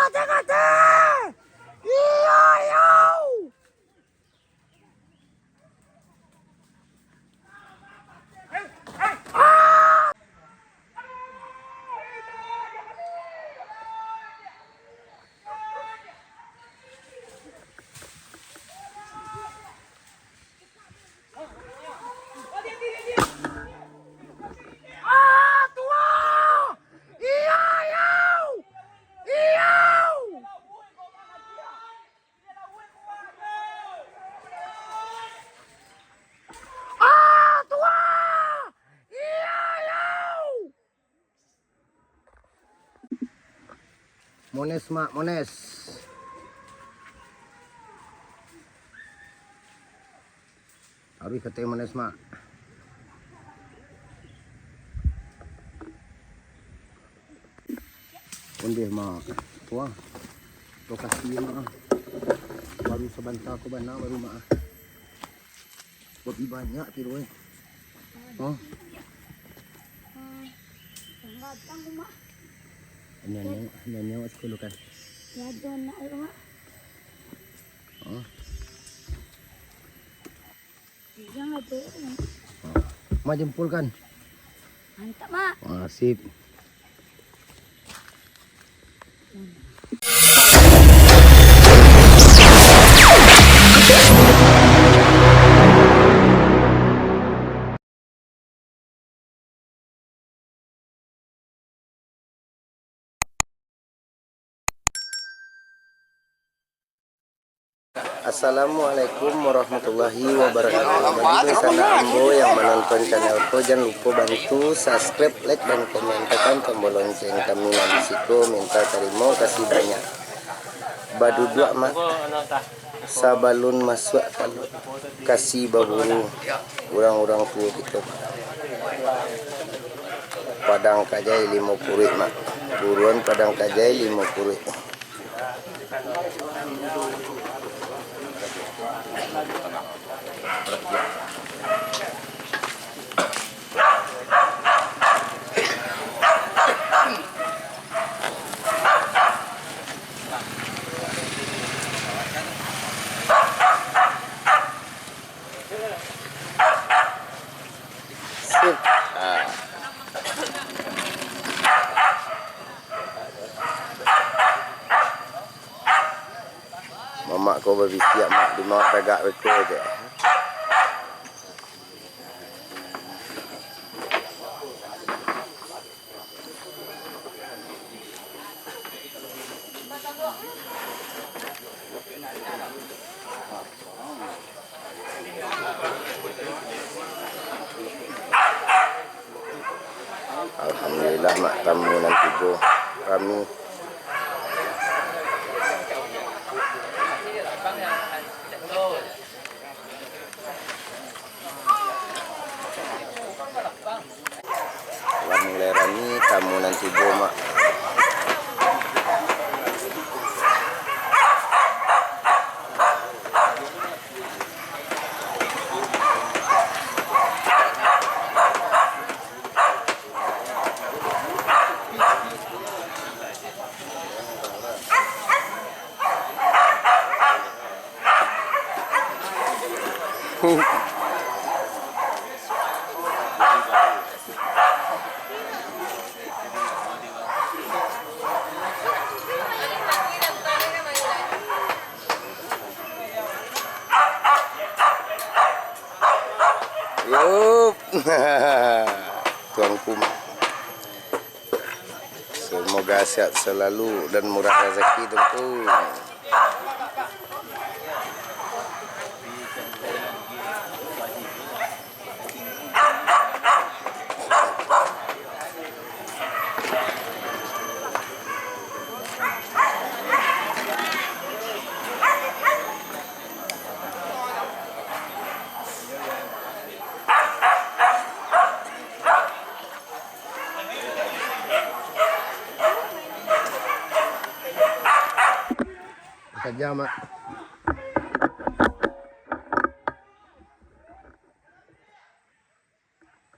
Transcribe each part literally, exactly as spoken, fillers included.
Iyo, iyo. Ah, tuo! Iyo, iyo! Iyo! Ah, tuo! Iyo, iyo! Mones, Mak, Mones. Taruih ka ateh Mones, Mak. Ondeh, Mak. Tuo. Lokasi, Mak. Baru sabanta ko bana, baru, Mak. Lebih banyak tiru, eh. Oh. Batang rumah. Nyanyi, nyanyi awak sepuluh kan? Ya, don nak rumah. Oh. Yang ada. Oh. Ma jempol kan? Mantap, Mak. Wah, sip. Assalamualaikum warahmatullahi wabarakatuh. Bagi dunsanak ambo yang manonton channel ko, jan lupo bantu subscribe, like, dan komen, tekan tombol lonceng. Kami nan di siko minta tarimo kasih banyak. Baduduak, Mak, sabalun masuak ka lokasi baburu urang-urang tuo kito. Padang kajai limo puruik, Mak. Buruan padang kajai limo puruik. Sip. Ah. Mamak ko babisiak, Mak, di mawak tagak beko je. Alhamdulillah, Mak, tamu nan tibo rami. Lah mulai rami tamu nan tibo, Mak. Yup. Tuanku, Mak. Semoga sehat selalu dan murah rezeki, Tuanku. Saja, Mak.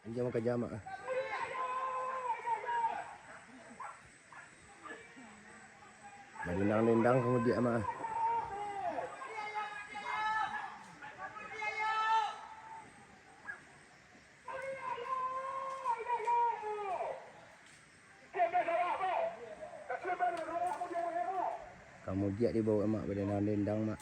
Anjing makan jamak ah. Dendang-dendang ka mudiak, Mak. Ka mudiak dibaok, Mak, badendang-dendang, Mak.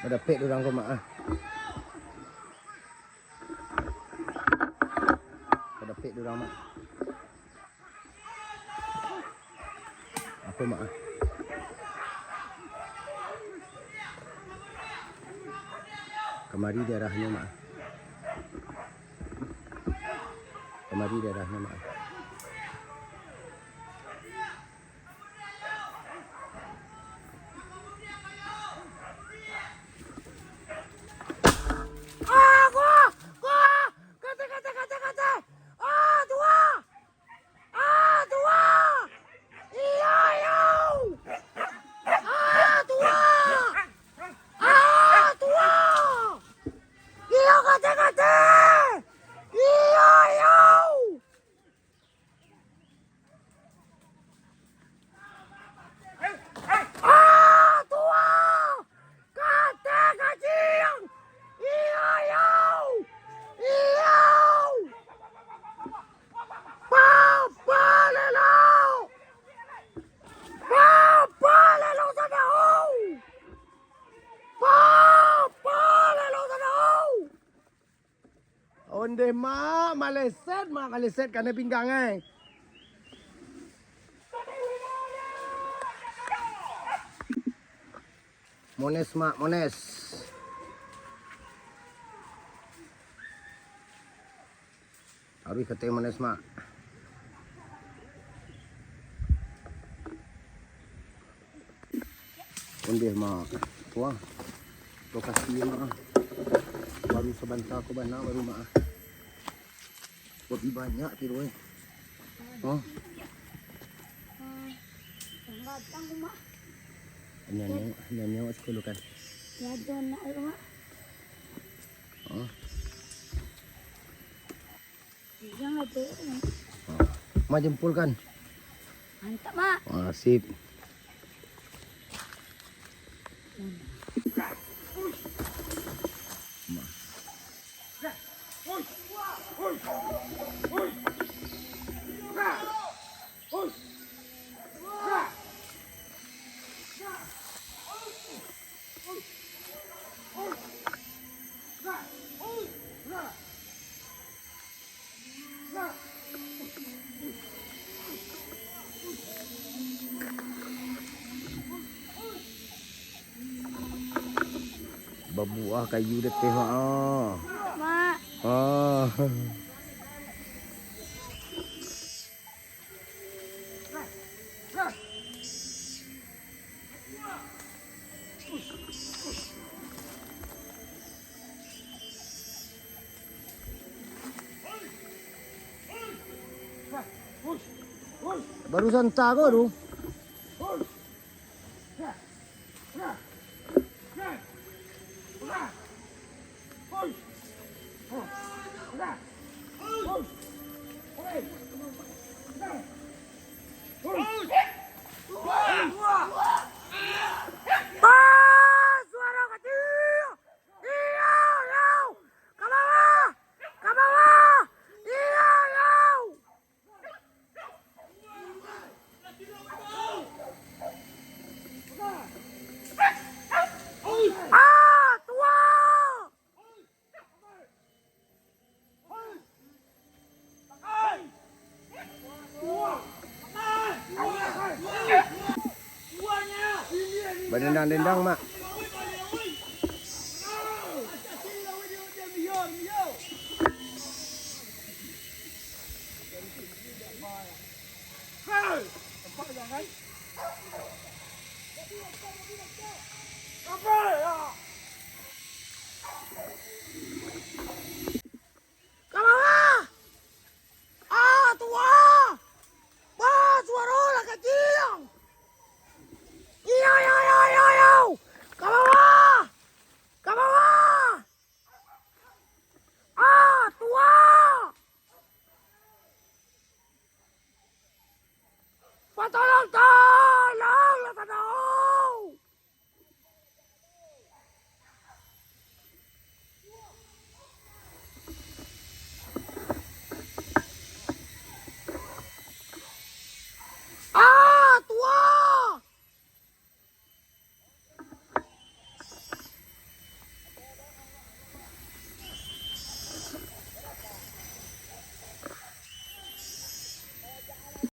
Badapek urang ko, Mak, ah. Badapek urang, Mak. Apo, Mak, ah? Kamari daerahnyo, Mak, ah. Kamari daerahnyo, Mak, ah. Ah, gua! Gua! Kate, kate, kate, kate! Ah, tuah! Ah, tuah! Iyo, iyo! Ah, tuah! Ah, tuah! Iyo, kate, kate! Iyo, iyo! Ah, tuah! Kate kaciang! Iyo, iyo! Iyo! Papa lelo! Papa lelo sadau! Papa lelo sadau! Ondeh, Mak, maleset, Mak, maleset kanai pinggang, eh. Mones, Mak, mones. Taruih kate mones, Mak. Ondeh, Mak. Wah. Lokasi, Mak. Baru sabanta ko bana baru, Mak. Lebih banyak kiro, eh. Oh. Batang, Mak. Nyanyi, nyanyi awak sepuluh kan. Ya, ada nak, Mak. Oh. Yang ada. Oh. Mak jempol kan? Mantap, Mak. Wah, sip. Mak. Babuah kayu di ateh, Mak, ah. Mak. Ah. Baru santa ko tu. Ah, suaro kaciang! Iyo, iyo! Ka bawah! Ka bawah! Iyo, iyo! Ah, tuah! Badendang-dendang, Mak. Hei! Nampak jangan? Apa ya? Ka bawah! Ah, tuah! Bah, suaro lah kaciang! Iyo, iyo, iyo, iyo, iyo! Ka bawah! Ka bawah! Ah, tuah! Patolong,